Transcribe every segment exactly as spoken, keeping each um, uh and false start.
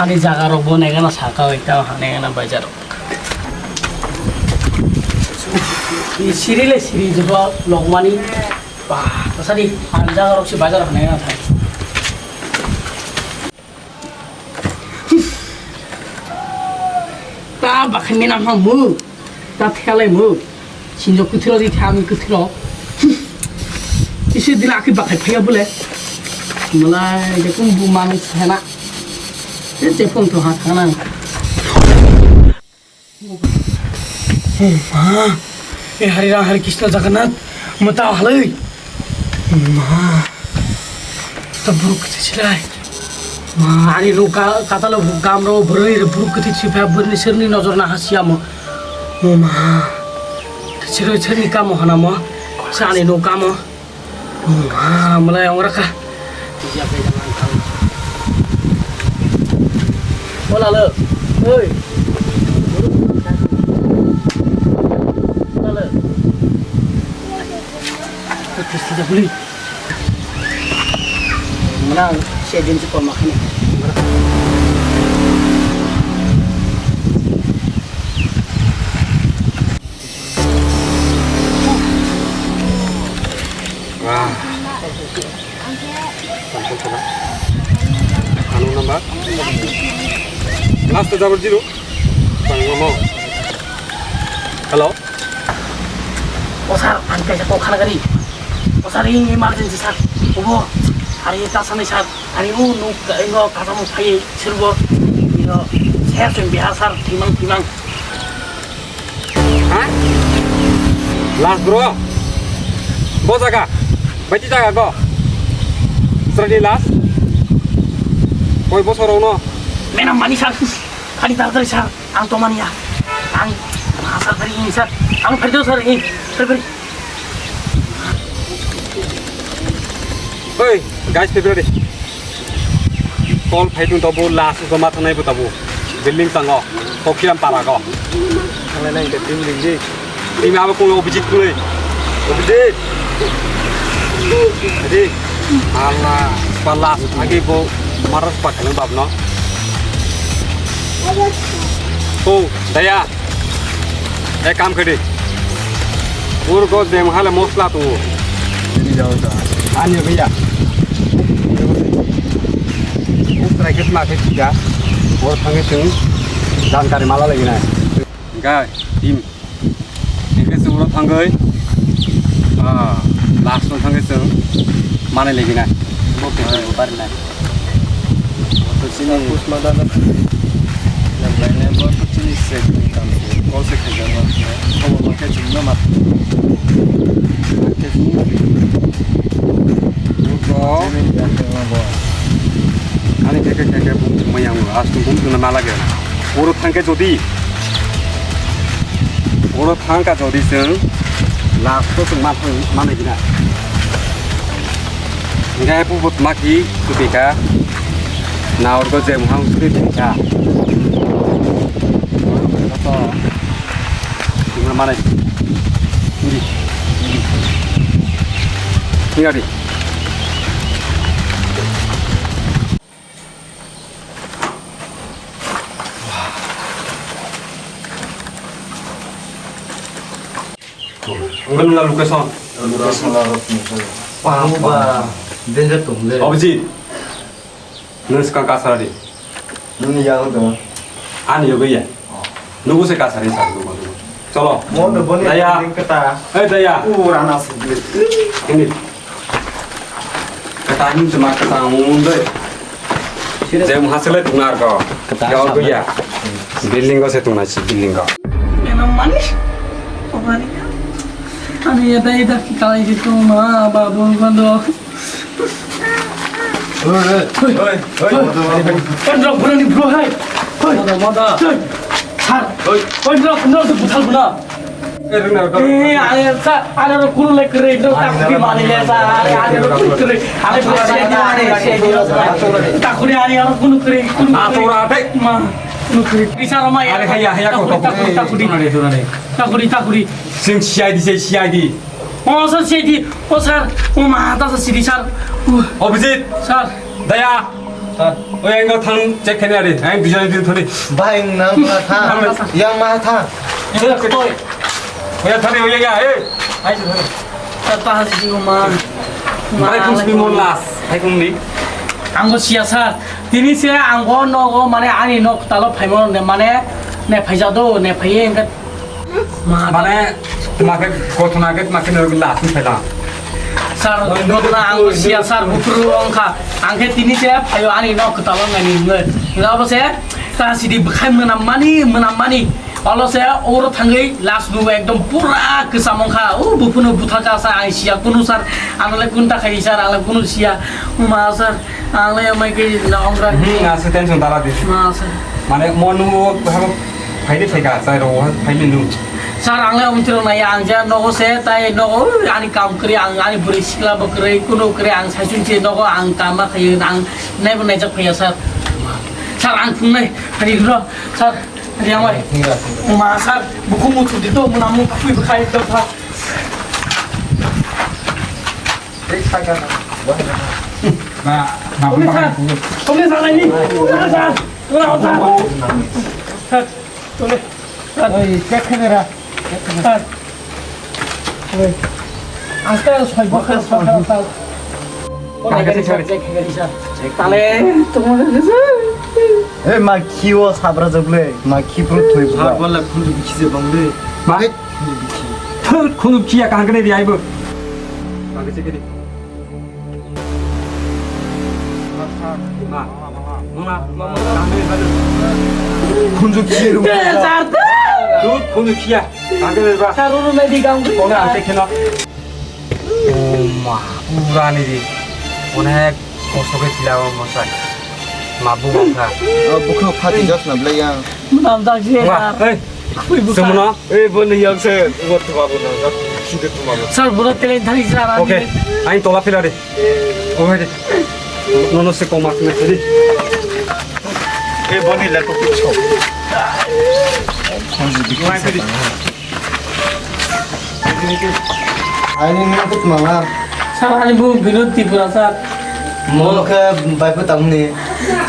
Ani jaga rok bo nengana saka oi ta ha nengana bazar rok. Siri le siri joto longmani. Ba, tasadi, ang jaga rok si bazar ha nengana thai. Ta bakhai mena ma mu. Ta thela mu. Sinjo kuthiro di thami kuthiro. Isi dila aki bakhai phaya bole. Malai de kum bu manu hena. Ye je phone to ha thana. Ma, e Hari Ram Hari Krishna Jagannath, mata halai. Ma, ta buruk kiti silai. Ma, ani ro ka, katalo gamro burui re buruk kiti sipa burni serni nojor na hasiamo. Ma, siro serni kamo hanamo. Sani no kamo. Ah, malai ong rakha. Ola lo. Oi. Ola lo. Kristi da buli. Mana se din si kol makhani. Wah. Ano number? Last double zero. Tangmo. Hello. O sir, ang kaisa kok khana gari. O sir, ini emergency sir. Obo, hari ta sanai sir. Hari u nuk, ingo kata mo phai sirbo. Ingo, saya sing biasa sir, timang timang. Ha? Last bro. Bo jaga. Baiti jaga go. Srani last. Koi bosor ono. Mena mani sir. Khali taratari sir. Ang to mania. Ang asal tari ini sir. Ang pergi sir ini. Pergi. Oi, guys, pergi. Call phai tung tabuk, last joma thangnai bo tabuk. Building tango, Tokiram para go. Thanglai nai de building di. Ini abo kung Obijit kung. Obijit. Adi. Allah, pala agi bo maras pak nang bab no. Oh, daya. Ek kam khe di. Urgo jem hale mosla tu. Ani bhiya. Usra kitna ke kiya. Bor thange tung. Jankari mala lagi na. Ga, tim. Eke se uro thangoi. Ah, last no thange tung. Mane lagi na. Bo ke bar na. Bo to chini pusma dana. Lamlaine bo to chini se kam se. Kol se khaijak ma. Khobor ma khe chini ma. Khe chini. Bo. Ani khe khe khe khe bung maya mo. Astung bung tuna mala ge. Oro thangkhe jodi. Oro thangkha jodi chwng last o chwng ma thang manai gina. Hingke hai bubut maki tubika. Naorgo je muhang suri tubika. Joto. Tinggal mana? Ini. Ini. Tinggal di. Ang nung location. Location la rok nung sa. Wah, wah. Danger tong le. Obijit. Nung skang kasar di. Nung ya lo. Ani yoga ya. Nung se kasar ni sa nung. Cholo. Mo to boni. Daya. Kata. Eh, daya. Pura na se. Ini. Kata hin cuma kata mun doi. Jai muha sele tungna arko. Kata. Jawab ya. Building ko se tungna si building ko. Meno manis. Ani ya dai da kita itu ma babu kondo. Oi, oi, oi, oi. Kondo pura ni bro hai. Oi. Mada, mada. Sar. Oi. Kondo kondo tu buthal buna. Eh, are, sa, are ro kunu le kre, ro tak di mani le, sa, are, are ro kunu kre, are ro kunu kre, are ro kunu kre, kunu kre. Ah, tora, atai. Ma, kunu kre. Bisa ro ma, are, haya, haya, ko, ko, ko. Takuri, takuri, takuri, takuri. Sing C I D, sing C I D. Oh, sir, C I D. Oh, sir. Oh, ma, ta, sir, C I D, sir. Oh. Obijit. Sir. Daya. Oi, ang thang check khaina ri, ang bijai din thani. Bai, nang ma tha. Yang ma tha. Oi, thani, oi, ya, eh. Hai, thani. Taha sidi ma. Bai, khum sini mon las. Hai, khum ni. Ang bo siya, sir. Tini se ang bo nogo, mane, ani nok talo phaimo ne, mane, ne phaija do, ne phaiye, engke Mane, tma khe, kothona khe, tma khe, nang last ni phaila. Sir, ghotona ang siya, sir, bufuru wngkha. Ang khe tini se phaio ani nok kwtal wngnani hwnwi. Hwnba se, ta sidi bwkhai mwnammani, mwnammani. Olo se, oro thangwi last nugo ekdom pura kwcham wngkha. O buphuru butharjak sa ang siya kunu, sir. Ang le kunta khai, sir, ang le kunu siya. Ma, sir, ang le mai khe na ongra. Hmm, aswk tension dala di. Ma, sir. Mane, mo nugo, Phaidi phaika, chai rok, phaidi nung. Sir, ang le omtiro nai, ang je nogo se, tai nogo, ui, ani kam kwrwi, ang ani bwrwi sikla bo kwrwi, kunu kwrwi, ang saichung se nogo, ang kama khayo, ang naibo naijak phaiya, sir. Sir, ang thungnai, hari ro, sir, hari ang bai. Thungra, thungra. Ma, sir, bukhung muchung di to, muna mung kapui bwkhai ekdom pha. Tei saka na. Na, na, Tole, sir. Tole, sir. Tole, sir. Tole, sir. Tole. Sir. Oi, check khe ra. Sir. Oi. Asta soi bokha, sir. Tale, tole, sir. Eh, ma khiwo sabra jogle, ma khipro thoi bwa. Sir, wala khunju bikhi je bang de. Ma? Thut khunu kiya kaham kene di aibo. Khunju kiya. Thut khunu kiya. Kaham kene ba. Saruru nai di gang. Kone ante khena. Oh ma, pura ni di. Onek kosto khe thila o bosai. Ma bu bangkha. Bukha phati jos na blai yang. Namjak je. Wa, ei. Semono. Ei, bo ni yang se. Wa tu ba bo na. Side tu ma bo. Sir, bo talent thani sir. Okay. Ain tola phila de. O hai de. No, no, se koma se de. Ei, bo ni le to picho. Mai phidi. Ani nang kut manga. Sir, ani bu Binod Tripura, sir. Mo khe bai phu tamni.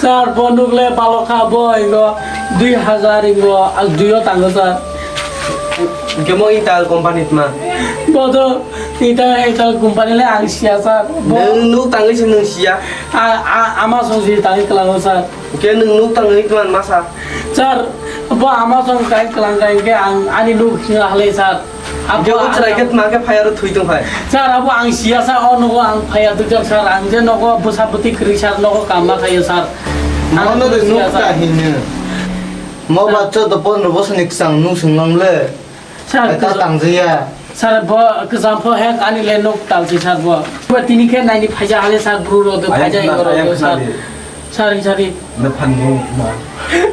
Sir, bo nuk le balo kha, bo ingo dui hazar ingo, ang dui o tango, sir. Kemo Ital company tma. Bo do Ital, Ital company le ang siya, sir. Bo nung nuk tangwi se nung siya. A, a, ama song si tangwi klango, sir. Ke nung nuk tangwi tman masa. Sir, bo ama song kai klang kai ke ang ani nuk hinga halai, sir. Abo je ang uchrai ke tma ke phai aro thui tong phai. Sir, abo ang siya sa o nogo ang phai aduk jak, sir, ang je nogo bwsa bwtwi kwrwi, sir, nogo kama khayo, sir. Ang Mono de siya, nuk sir. Ta hinu. Mo Sir. Bachcha do pondro bosor ni kwchang nuk sung nang le. Sir, Eta kwcham-, tangjiya. Sir, bo kwcham pho hek ani le nuk talsi, sir, bo. Bo tini khe naini phaija hale, sir, bru rok de Ayang phaija khna, ingo rok ayang de, khna sir. Di. Sir, sir. Nophan bo ma.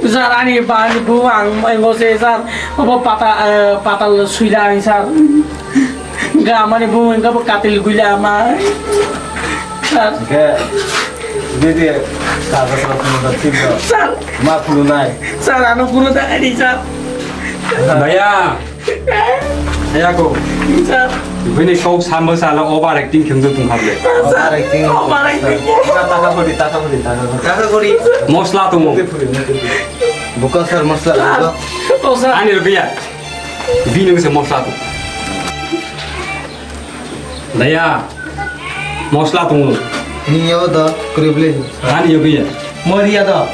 Sir, ani bani bo ang mai mo se, sir. Bo pata, eh, patal suila ang, sir. Ga mani bo engka bo katil guila ma. Sir. Ke, di di, kaga sir, pun da tim da. Sir. Ma pun nai. Sir, ano pun da ani, sir. Daya. Ayako. Sir. Bini kok sambo sala over acting khemdu tung khable. Over acting. Over acting. Taka kori, taka kori, taka kori. Taka kori. Mosla tumo. Buka sir mosla. Sir. Buka. Oh, sir. Ani rupiya. Bini se mosla tu. Daya. Mosla tongo. Ni yago da, kwrwi bwlwi. Ani yago ya. Moriya da.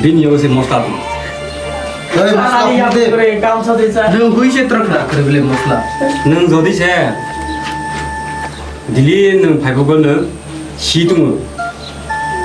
Bini yago se mosla tongo. Oi, mosla Ani phunde. Yago kwrwi, gamsa de sa. Nwng hui se trok na kwrwi bwlwi mosla. Nwng jodi se dili nwng phaibo gol nwng si tongo.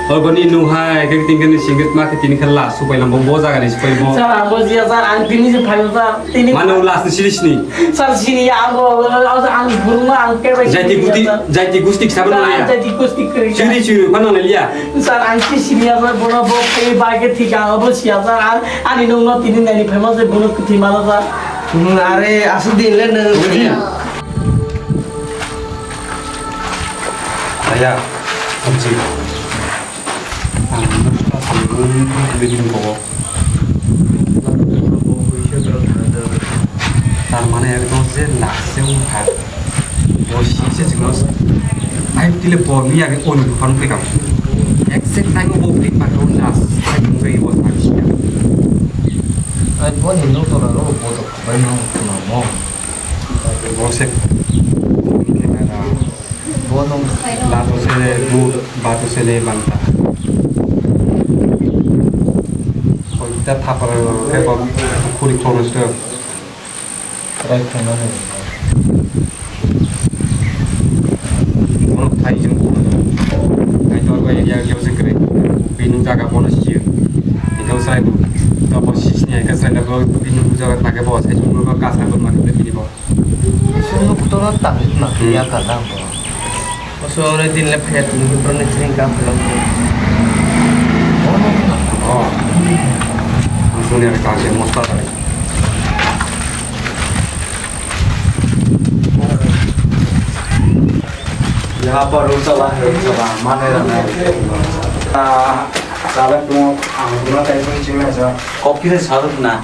Oi boni nwng hai ke tingke ni singit ma ke tini khala supai lambo bo jaga ni supai bo. Sir, ang bo jiya, sir, ang tini se phaio, sir. Tini Mano last ni sini sini. Sir, sini ya, ang bo, ang, ang burung ang ke bai Jaiti sini gusti, ya, sir. Jaiti gusti kisah Sir, mana ang ya? Jaiti gusti kiri. Siri siri mana na liya? Sir, ang si sini ya, sir, bono bo kai bai ke thik ang bo siya, sir. Ang ani nung no tini nani famous bono kithi mana, sir. Hmm, are asuk din le nung. Buji. Aya, buji. Ang nokha songwi bini kogo. Tar mane ekdom je last se wngkha. Bo sise chikno. Ai tile bo ni age oni buphang tei kam. Exact time o bo bini bangkha o nas sai tongwi bo tang sida. Ai bo ni no to na ro bo to bai no to na mo. Bo se ni ke na ra. Bo no. La to se le bu ba to se le bang ta. Ko ta tha pa ro ke ko khuri khoro sto. Try khlainani. Bono thai jung. Thai tor bai ya ya jeng kre. Bini jaga bono sir. Ito sai bu. To bo sis ni ka sai da bo bini jaga ta ke bo sai jung bo ka sa bo ma ke bini bo. Sunu kutora ta na ya ka na bo. Oso ore din le phaya tini ke borok ni chini ka phulang. Oh. Ang suni ada kasi mosta tadi. Yaha par rusa lah, rusa lah. Mana yang naik? Ah, sabe tu ang guna tadi pun cuma sa. Kopi se sabe na.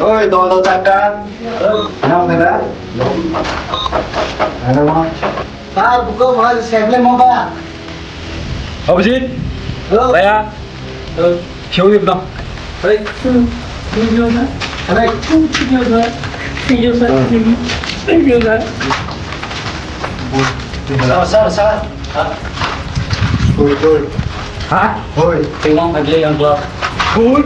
Oi, dol dol chakka. Nang kena? Ada mo? Sir, buka mo, sir, le mo ba? Abhijit? Hello? Raya? Hello? Siung yuk dong. Hey. Hey. Hey. Sir, sir, sir. Hui, hui. Ha? Hui. Tingmang phai yang club. Hui.